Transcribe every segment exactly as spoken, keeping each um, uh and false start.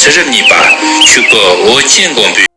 རབས་གཉིས་པ་ཆོས་སྐུ་ཨོ་རྒྱན་མགོན་པོའི།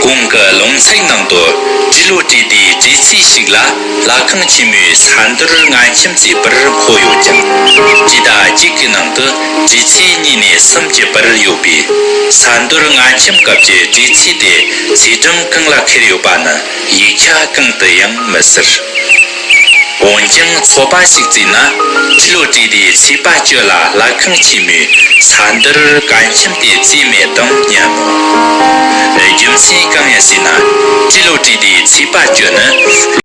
གོང་གི་ལུང་ཚན་ནང་དུ་ཏྲི་ལོ་ཏྲི་ཏའི་བྲིས་ཚིག་ཞིག་ལ་ལྷ་ཁང་ཆེན་མོའི་ས་འདོར་ལྔ་འཆམ་ཅེས་པར་འཁོད་ཡོད་ཀྱང་། ཏྲི་ཏ་གཅིག་གི་ནང་དུ་བྲིས་ཚིག་གཉིས་ནས་གསུམ་གྱི་བར་ཡོད་པས། ས་འདོར་ལྔ་འཆམ་སྐབས་ཀྱི་བྲིས་ཚིག་དེ་ཚེས་གྲངས་གང་ལ་ཁེལ་ཡོད་པ་ནི་ཡིག་ཆ་གང་དུ་ཡང་མི་གསལ། འོན་ཀྱང་ཚོད་དཔག་ཞིག་བརྩིས་ན། ཏྲི་ལོ་ཏྲི་ཏའི་ཚེས་པ་བཅུ་ལ་ལྷ་ཁང་ཆེན་མོའི་ས་འདོར་གན་ཆེམ་དེ་བརྩིས་མེད་དམ་སྙམ་མོ། རྒྱུ་མཚན་གང་ཡིན་ཟེར་ན། ཏྲི་ལོ་ཏྲི་ཏའི་ཚེས་པ་བཅུ་ནི།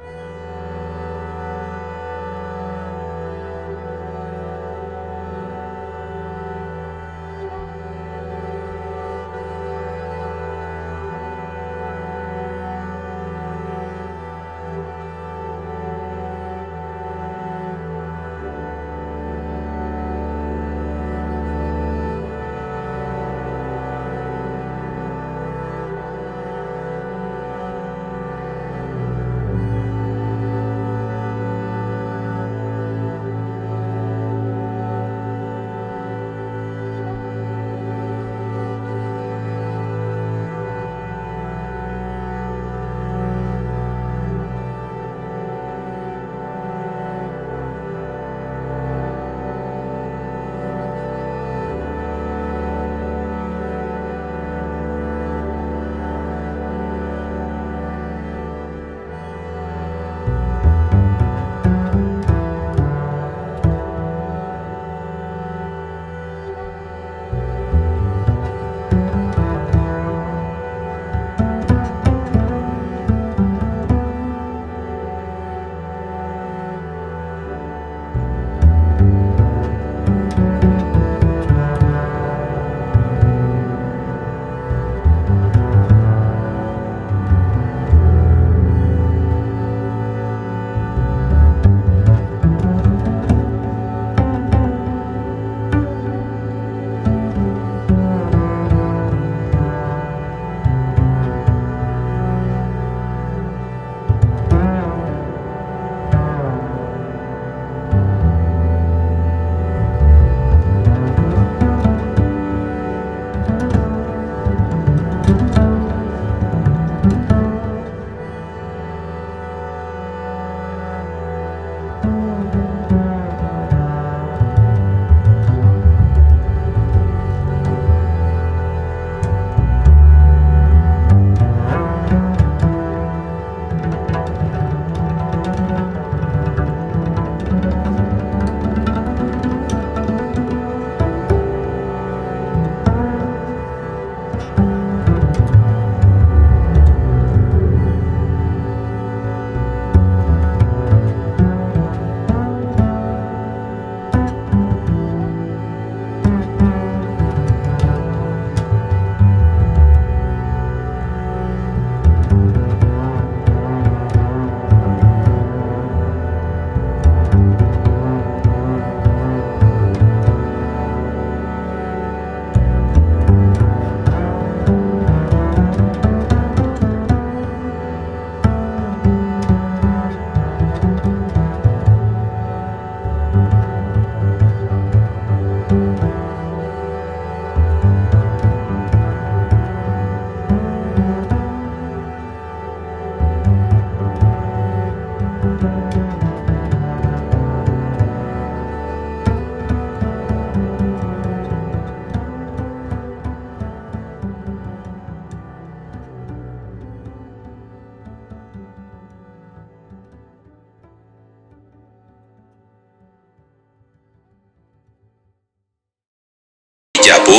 རྒྱལ་པོ་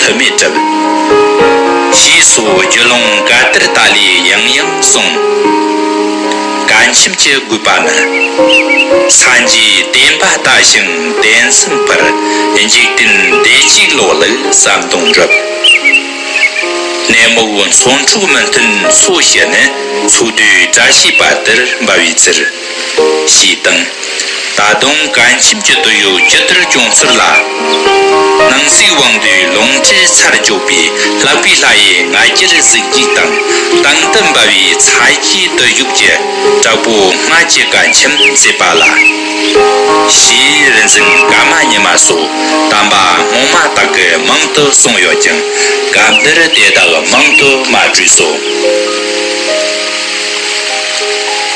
ཐུ་མེད་གྲུབ། ཞེས་སོགས་རྒྱུད་ལུང་ག་དར་ཏཱ་ལའི་ཡང་ཡང་གསུངས། གན་ཆེམས་ཀྱི་དགོས་པ་ནི། སངས་རྒྱས་བསྟན་པ་ལྟ་ཞིང་བསྟན་སེམས་འཕེལ། འཇིག་རྟེན་བདེ་སྐྱིད་ལོ་ལེགས་ཟམ་གདོང་འགྲུབ། ནད་མུག་མཚོན་འཁྲུག་མི་མཐུན་སོ་བཞི་ནི། ཚོགས་དུས་བཀྲ་ཤིས་པ་ལྟར་འབབ་པའི་ཚུལ། ཞེས་དང་། ད་དུང་གན་ཆེམས་ཀྱི་དོན་ཡོད་ཇི་ལྟར་སྐྱོང་ཚུལ་ལ། ནང་གསེས་དབང་འདུས་ལུང་ཁྲིད་ཚར་གཅོད་པའི་ལྷག་པའི་ལྷ་ཡི་ང་རྒྱལ་གཟི་བརྗིད་དང་། དང་དུ་འབབ་པའི་ཚ་གྱའི་བདུད་གཡོགས་ཀྱི་དྲག་པོ་ལྔ་གྱི་གན་ཆེམས་མཛད་པ་ལ། ཞེས་རིག་འཛིན་ཀརྨ་ཉི་མ་སོགས་དམ་པ་སྔོན་མ་དག་གིས་མང་དུ་གསུངས་ཡོད་ཀྱང་། སྐབས་འདིར་དེ་དག་མང་དུ་མ་སྤྲོས་སོ།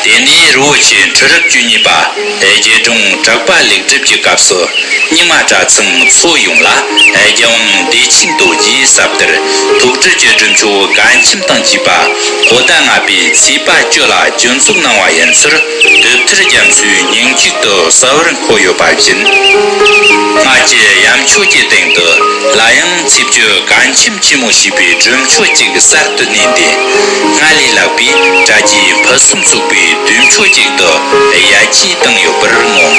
དེ་ནས་རི་བོ་ཆེ་ཁྲི་རབས་བཅུ་གཉིས་པ་རྗེ་དྲུང་གྲགས་པ་ལེགས་གྲུབ་ཀྱི་སྐབས་སུ། རྙིང་མ་གྲྭ་ཚང་ཚོ་ཡོངས་ལ་རྒྱལ་དབང་བདེ་ཆེན་རྡོ་རྗེའི་ཟབ་གཏེར་ཐུགས་སྒྲུབ་ཀྱི་སྒྲུབ་མཆོག་གན་ཆེམས་དང་བཅས་པ་ཧོར་ཟླ་ལྔ་པའི་ཚེས་པ་བཅུ་ལ་ཅུན་ཚོགས་གནང་བ་ཡིན་ཚུལ་དེབ་ཐེར་རྒྱ་མཚོའི་སྙིང་བཅུད་དུ་གསལ་བར་འཁོད་ཡོད་པ་བཞིན། སྔར་གྱི་ཡབ་མཆོད་ཀྱི་སྟེང་དུ་སླར་ཡང་ཚེས་བཅུ་གན་ཆེམས་ཆེན་མོ་ཞེས་པའི་སྒྲུབ་མཆོད་ཅིག་གསར་དུ་བསྣན་ཏེ། སྔར་ལས་ལྷག་པའི་གྲྭ་རྒྱའི་ཕུན་སུམ་ཚོགས་པའི་དུས་མཆོད་ཅིག་ཏུ་ཡར་རྒྱས་བཏང་ཡོད་པར་མངོན།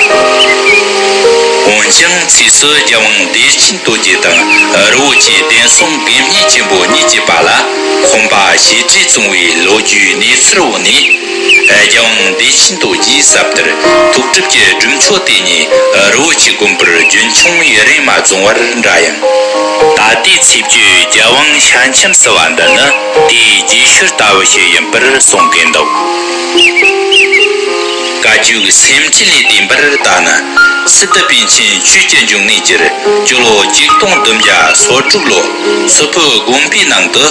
འོན་ཀྱང་ཚེས་སུ་རྒྱལ་དབང་བདེ་ཆེན་རྡོ་རྗེ་དང་རི་བོ་ཆེ་བསྟན་སྲུང་དགེ་བསྙེན་ཆེན་པོ་གཉིས་ཀྱི་བར་ལ་དཔོན་པོ་ཞི་བགྲེས་བཙོང་བའི་ལོ་རྒྱུས་གནས་ཚུལ་འོག་ནས། རྒྱལ་དབང་བདེ་ཆེན་རྡོ་རྗེའི་ཟབ་གཏེར་ཐུགས་སྒྲུབ་ཀྱི་སྒྲུབ་མཆོད་དེ་ཉིད་རི་བོ་ཆེ་དགོན་པར་རྒྱུན་འཁྱོངས་ཡུན་རིང་མ་བྱུང་བར་འདྲ་ཡང་། ད་ལྟའི་ཚེས་བཅུའི་རྒྱལ་དབང་ཞལ་ཆེམས་ཟེར་བ་འདི་ནི་དེའི་རྗེས་ཤུལ་ལྟ་བུ་ཞིག་ཡིན་པར་གསུང་གི་འདུག། བཀའ་བརྒྱུད་སེམས་ཁྲིད་ལས་བསྟན་པར་ལྟ་ན། སི་ཏུ་པཎ་ཆེན་ཆོས་ཀྱི་འབྱུང་གནས་ཀྱིས་སྤྱི་ལོ་ཆིག་སྟོང་བདུན་བརྒྱ་སོ་དྲུག་ལོ་སི་ཕུ་དགོན་པའི་ནང་དུ།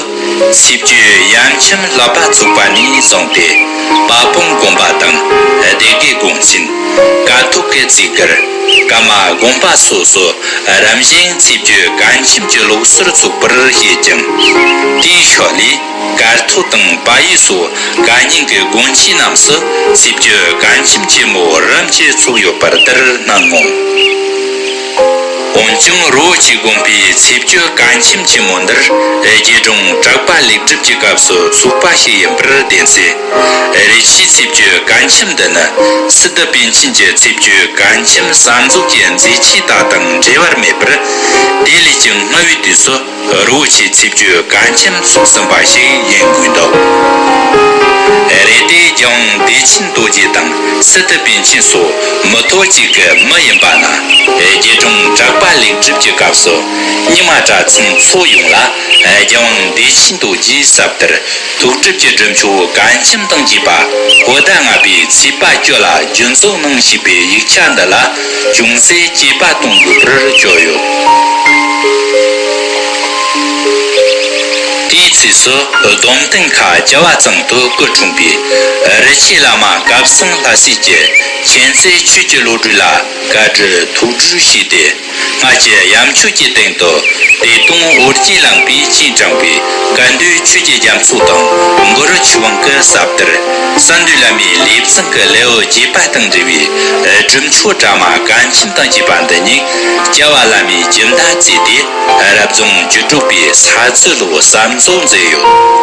ཚེས་བཅུའི་ཡབ་ཆེན་བསླབ་པ་ཚུགས་པ་ནས་བཟུང་སྟེ། དཔལ་སྤུངས་དགོན་པ་དང་སྡེ་དགེ་དགོན་ཆེན། ཀཿཐོག་གི་རྩིས་སྒར། ཀརྨ་དགོན་པ་སོགས་སུ་རིམ་བཞིན་ཚེས་བཅུ་གན་ཆེམས་ཀྱི་ལུགས་སྲོལ་ཚུགས་པར་བྱེད་ཅིང་། དེའི་ཤུལ་ལས་ཀཿཐོག་དང་བལ་ཡུལ་སོགས་གན་རྙིང་གི་དགོན་ཆེན་རྣམས་སུ་ཚེས་བཅུ་གན་ཆེམས་ཆེན་མོ་རིམ་གྱིས་ཚུགས་ཡོད་པར་དེར་སྣང་ངོ་། འོན་ཀྱང་རི་བོ་ཆེ་དགོན་པའི་ཚེས་བཅུ་གན་ཆེམས་ཆེན་མོ་འདིར་རྗེ་དྲུང་གྲགས་པ་ལེགས་གྲུབ་ཀྱི་སྐབས་སུ་ཚུགས་པ་ཞིག་ཡིན་པར་བདེན་ཚེ། རེ་ཆེའི་ཚེས་བཅུ་གན་ཆེམས་འདི་ནི་སི་ཏུ་པཎ་ཆེན་གྱི་ཚེས་བཅུ་གན་ཆེམས་གསར་འཛུགས་ཀྱི་མཛད་ཆེན་དག་དང་འབྲེལ་བར་མེད་པར། དེ་ལས་ཀྱང་སྔ་བའི་དུས་སུ་རི་བོ་ཆེ་ཚེས་བཅུ་གན་ཆེམས་ཚུགས་ཟིན་པ་ཞིག་ཡིན་དགོས་འདུག། རེད་དེ་རྒྱལ་དབང་བདེ་ཆེན་རྡོ་རྗེ་དང་སི་ཏུ་པཎ་ཆེན་སོགས་མུ་ཐོག་གཅིག་གི་མི་ཡིན་པ་ན། རྗེ་དྲུང་གྲགས་པ་ལེགས་གྲུབ་ཀྱི་སྐབས་སུ་རྙིང་མ་གྲྭ་ཚང་ཚོ་ཡོངས་ལ་རྒྱལ་དབང་བདེ་ཆེན་རྡོ་རྗེའི་ཟབ་གཏེར་ཐུགས་སྒྲུབ་ཀྱི་སྒྲུབ་མཆོག་གན་ཆེམས་དང་བཅས་པ་ཧོར་ཟླ་ལྔ་པའི་ཚེས་པ་བཅུ་ལ་རྒྱུན་འཛོགས་གནང་ཞེས་པའི་ཡིག་ཆ་འདི་ལ་ཅུང་ཟད་དཔྱད་པ་གཏོང་དགོས་པར་བརྗོད་ཡོད། དེའི་ཚེས་སུ་སྡོམ་ལྡན་ཁ་བྱ་བ་ཚང་དུ་སྐུ་འཁྲུངས་པའི་རི་ཆོས་བླ་མ་སྐལ་བཟང་ལྷ་སྲས་ཀྱིས་མཁྱེན་བརྩེ་ཆོས་ཀྱི་བློ་གྲོས་ལ་བཀའ་དྲིན་ཐུགས་སྤྲོ་ཞུས་ཏེ། སྔར་གྱི་ཡབ་མཆོད་ཀྱི་སྟེང་དུ་དེ་དུང་ཨོ་རྒྱན་གླིང་པས་སྤྱན་དྲངས་པའི་བཀའ་འདུས་ཆོས་ཀྱི་རྒྱ་མཚོ་དང་གུ་རུ་ཆོས་དབང་གི་ཟབ་གཏེར། གསང་འདུས་བླ་མའི་ལེའུ་བཟང་གི་ལེའུ་བརྒྱད་པ་དང་འབྲེལ་བའི་སྒྲུབ་མཆོག་དྲ་མ་གན་ཆེམས་དང་བཅས་པ་འདི་ཉིད་རྒྱལ་བ་བླ་མས་ཇི་མཐའ་བརྩིས་ཏེ་རབ་བྱུང་བཅུ་དྲུག་པའི་ས་ཚོད་ལོ་གསར་འཛུགས་མཛད་ཡོད།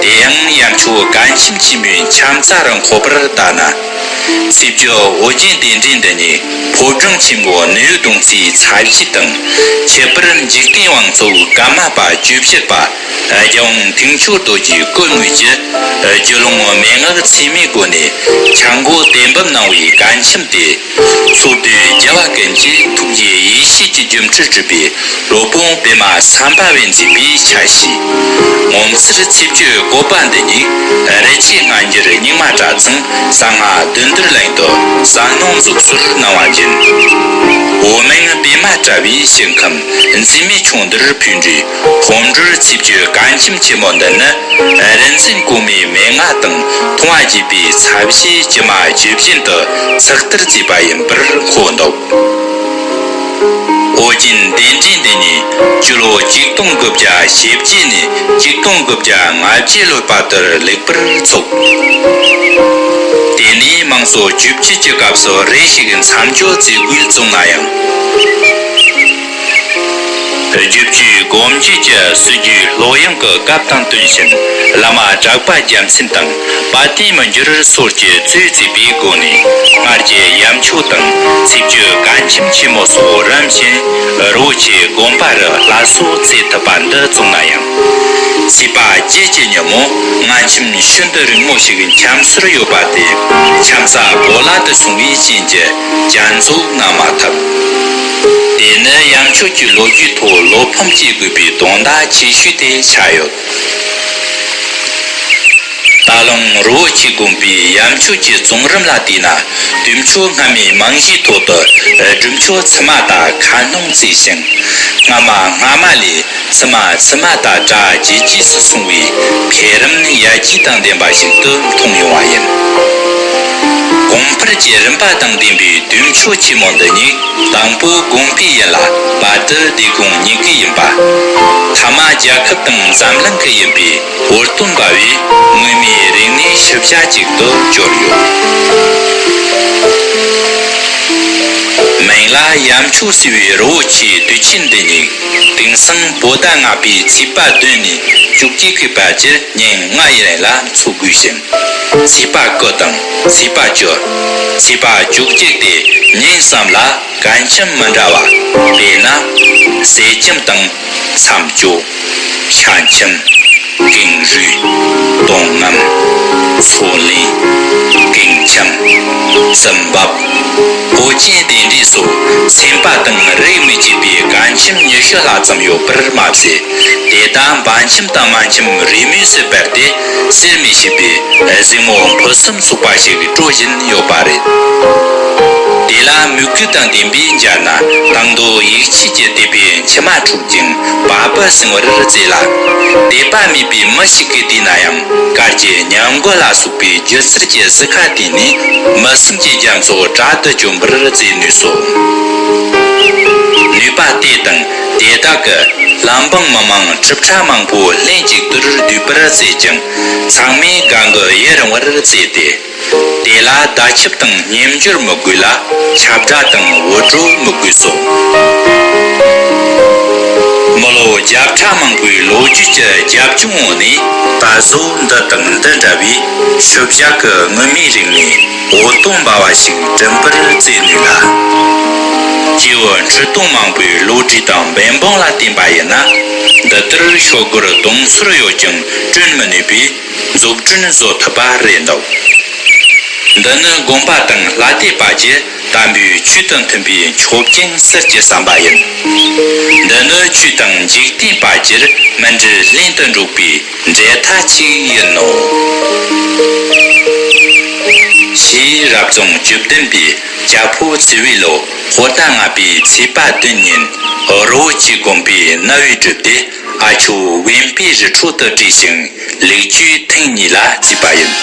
དེ་ཡང་ཡབ་མཆོད་གན་ཆེམས་ཆེན་མོའི་ཆ་ཚང་རུ་འཁོད་པར་ལྟ་ན། ཚེས་བཅུ་ཨོ་རྒྱན་གདན་འདྲེན་འདི་ཉིད་ཕོ་བྲང་ཆེན་པོ་ནེའུ་ལུང་རྩེའི་ཚ་བྱི་དང་། ཁྱད་པར་འཇིག་རྟེན་དབང་ཕྱུག་ཀརྨ་པ་བཅུ་བཞི་པ་རྒྱལ་དབང་མཐིང་ཆོས་རྡོ་རྗེའི་སྐུ་དངོས་ཀྱིས་རྒྱུད་ལུང་མན་ངག་ཚད་མའི་སྒོ་ནས་འཆར་འགོད་གཏན་འབེབས་གནང་བའི་གན་ཆེམས་ཏེ། ཚོགས་དུས་རྒྱལ་བ་ཀུན་གྱི་ཐུགས་རྗེ་ཡེ་ཤེས་ཀྱི་སྒྱུ་འཕྲུལ་གྲུབ་པའི་སློབ་དཔོན་པདྨ་སམ་བྷ་བས་མཛད་པའི་ཆ་ཤས། ངོ་མཚར་ཚེས་བཅུའི་བཀོད་པ་འདི་ཉིད་རི་ཆོས་སྔ་འགྱུར་རྙིང་མ་གྲྭ་ཚང་གསང་སྔགས་བདུད་འདུལ་གླིང་དུ་གསན་སྣང་འཛུགས་སྲོལ་གནང་བ་བཞིན། འོག་མིན་པདྨ་དྲ་བའི་ཞིང་ཁམས་འཛད་མེད་ཆུ་འདིར་ཕུལ་འབྲས་ཕོ་འབྲོར་ཚེས་བཅུའི་གན་ཆེམས་ཆེན་མོ་འདི་ནི། རིག་འཛིན་གོང་མའི་མན་ངག་དང་མཐོང་བ་བརྒྱུད་པའི་ཚ་བྱིའི་སྒྱུ་མ་བརྗོད་བཞིན་དུ་ཚགས་བསྟར་མཛད་པ་ཡིན་པར་འཁོད་འདུག། ཨོ་རྒྱན་གདན་འདྲེན་འདི་ཉིད་སྤྱི་ལོ་ཆིག་སྟོང་དགུ་བརྒྱ་ཞེ་བརྒྱད་ནས་ཆིག་སྟོང་དགུ་བརྒྱ་ལྔ་བརྒྱད་ལོའི་བར་དུ་ལེགས་པར་ཚུགས། དེ་ནས་མང་གཙོ་བཅུ་གཅིག་གི་སྐབས་སུ་རེ་ཞིག་མཚམས་འཇོག་མཛད་དགོས་བྱུང་ན་ཡང་། བསྒྱུར་བཅོས་སྒོམ་བརྒྱུད་ཀྱི་སྲོལ་རྒྱུན་སློབ་ཡོན་གྱི་སྐབས་དང་བསྟུན་ཞིང་། བླ་མ་གྲགས་པ་རྒྱལ་མཚན་དང་དཔལ་ལྡན་མི་འགྱུར་སོགས་ཀྱིས་གཙོས་བྱས་པའི་སྒོ་ནས། སྔར་གྱི་ཡབ་མཆོག་དང་ཚེས་བཅུ་དཀར་ཆེམས་ཆེན་མོ་སོགས་རིམ་བཞིན་རི་བོ་ཆེའི་དགོན་པ་རུ་སླར་གསོ་མཛད་ཐུབ་པ་འདི་བཙུགས་ན་ཡང་། ཚེས་པ་བརྒྱད་ཀྱི་ཉིན་མོ་རྔ་འཆམ་ཤིན་ཏུ་རིང་མོ་ཞིག་འཆམ་སྲོལ་ཡོད་པ་དེ། འཆམ་ས་གོ་ལ་དུ་སོང་བའི་རྐྱེན་གྱིས་ཅན་ཚོ་གནང་མ་ཐུབ། དེ་ནི་ཡང་ཆོས་ཀྱི་ལོ་རྒྱུས་ཐོག་ལོ་ཕམ་བྱེད་དགོས་པའི་དོན་དག་ཆེ་ཤོས་དེ་ཆགས་ཡོད། ད་ལུང་རི་བོ་ཆེ་དགོན་པའི་ཡང་ཆོས་ཀྱི་བཙོན་རིམ་ལ་བལྟས་ན། དུས་མཆོད་སྔ་མའི་རྨང་གཞིའི་ཐོག་ཏུ་སྒྲུབ་མཆོད་ཚུལ་མ་དང་ཁ་སྣང་བརྩེ་ཞིང་། སྔ་མ་སྔ་མ་ལས། ཚུལ་མ་ཚུལ་མ་དང་གྲ་རྒྱས་རྒྱས་སུ་སོང་བའི་འཕེལ་རིམ་ཡར་རྒྱས་དང་ལྡན་པ་ཞིག་ཏུ་མཐོང་ཡོང་བ་ཡིན། གོང་འཕེལ་གྱི་རིམ་པ་དང་ལྡན་པའི་དུས་མཆོད་ཆེན་མོ་འདི་ཉིད་དང་པོ་དགོན་པའི་ཡུལ་ལ་བར་དུ་སྡེ་དགོན་གཉིས་ཀྱི་ཡིན་པ། ཐ་མ་རྒྱལ་ཁབ་དང་འཛམ་གླིང་གི་ཡིན་པའི་འོད་སྟོན་འབར་བའི་སྔོན་མའི་རིག་གནས་ཤུལ་བཞག་ཅིག་ཏུ་གྱུར་ཡོད། མིང་ལ་ཡང་ཆོས་ཟེར་བའི་རི་བོ་ཆེའི་དུས་ཆེན་འདི་ཉིད། དེང་སང་བོད་ཟླ་ལྔ་པའི་ཚེས་པ་བདུན་ནས་བཅུ་གཅིག་གི་བར་གྱི་ཉིན་ལྔ་ཡི་རིང་ལ་འཚོགས་དགོས་ཤིང་། ཚེས་པ་དགུ་དང་ཚེས་པ་བཅུ། ཚེས་པ་བཅུ་གཅིག་སྟེ་ཉིན་གསུམ་ལ་དཀར་འཆམ་མི་འདྲ་བ། དཔེར་ན། ཟས་འཆམ་དང་མཚམས་སྦྱོར། ཕྱག་འཆམ། ཀེང་རུས། གདོང་རྔམ། ཚོགས་ལེན། ཀེང་འཆམ། སྲུང་འབབ། གོས་ཆེན་གདན་འདྲེན་སོགས་སེམས་པ་དང་རིག་མི་གཅིག་པའི་དཀར་འཆམ་ཉི་ཤུ་ལྷག་ཙམ་ཡོད་པར་མ་ཟད། དེ་དག་འབར་འཆམ་དང་མར་འཆམ་རེས་མོས་སུ་སྦར་ཏེ་གསེར་མིག་བཞད་པའི་གཟིགས་མོ་ཕུན་སུམ་ཚོགས་པ་ཞིག་སྤྲོ་བཞིན་ཡོད་པ་རེད། དེ་ལ་མོས་གུས་དང་ལྡན་པས་མཇལ་ན་དང་དུ་ཡིད་ཆེས་ཀྱི་དད་པའི་མཆི་མ་འཁྲུག་ཅིང་བ་སྤུ་སིང་བར་མཛད་ལ། དད་པ་མེད་པའི་མི་ཞིག་གིས་བལྟས་ན་ཡང་དཀར་གྱི་ཉམས་རྒུད་ལ་སོགས་པའི་སྒྱུ་རྩལ་གྱི་གཟི་ཁ་བལྟས་ནས་མི་སེམས་ཀྱི་རྒྱ་མཚོ་དྲག་ཏུ་བསྐྱོད་པར་མཛད་ནུས་སོ། ནུས་པ་དེ་དང་དེ་དག་གིས་བླ་འབངས་མི་མང་ཁྲི་ཕྲག་མང་པོ་ལྷན་ཅིག་ཏུ་སྡུད་པར་མཛད་ཅིང་ཚང་མས་དགའ་མགུ་ཡིད་རངས་པར་མཛད་དེ། དེ་ལ་བརྡ་ཁྱབ་དང་སྙན་སྦྱོར་མི་དགོས་ལ་ཁྱབ་བརྡ་དང་འུར་སྒྲོག་མི་དགོས་སོ། མི་ལོ་བརྒྱ་ཕྲག་མང་པོའི་ལོ་རྒྱུས་ཀྱི་རྒྱབ་ལྗོངས་འོག་ནས་ད་གཟོད་འདི་དང་འདི་འདྲ་བའི་ཤུལ་བཞག་གི་སྔོན་མའི་རིག་གནས་འོད་སྟོང་འབར་བ་ཞིག་བསྐྲུན་པར་མཛད་ནུས་ལ། སྐྱེས་བུ་ཁྲི་སྟོང་མང་པོའི་བློ་གྲོས་དང་འབད་འབུངས་ལ་བརྟེན་པ་ཡིན་ན། འདི་ལྟར་ཤོག་སྒོར་དུང་ཟུར་ཡོད་ཀྱང་བསྐྲུན་མི་ནུས་པའི་རྫོགས་སྐྲུན་བཟོ་ཐུབ་པ་རེད་འདུག། འདི་ནི་དགོན་པ་དང་ལྷ་སྡེ་པ་བཅས་དམ་པའི་ཆོས་དང་མཐུན་པའི་མཆོད་ཅིང་གསེར་གྱི་ཟམ་པ་ཡིན། འདི་ནི་ཆོས་དང་འཇིག་རྟེན་པ་བཅས་མི་འབྲལ་ལྷན་དུ་འགྲོགས་པའི་འབྲེལ་ཐག་ཅིག་ཡིན་ནོ། ཞེས་རབ་བྱུང་བཅུ་བདུན་པའི་རྒྱལ་པོ་བྱི་བའི་ལོ་ཧོར་ཟླ་ལྔ་པའི་ཚེས་པ་བདུན་ཉིན་རི་བོ་ཆེ་དགོན་པའི་སྣེ་བའི་སྒྲུབ་སྡེ་ཨ་ཆོས་དབེན་པའི་རི་ཁྲོད་དུ་བྲིས་ཤིང་ལེགས་བཅོས་ཐེངས་གཉིས་ལ་བརྩིས་པ་ཡིན།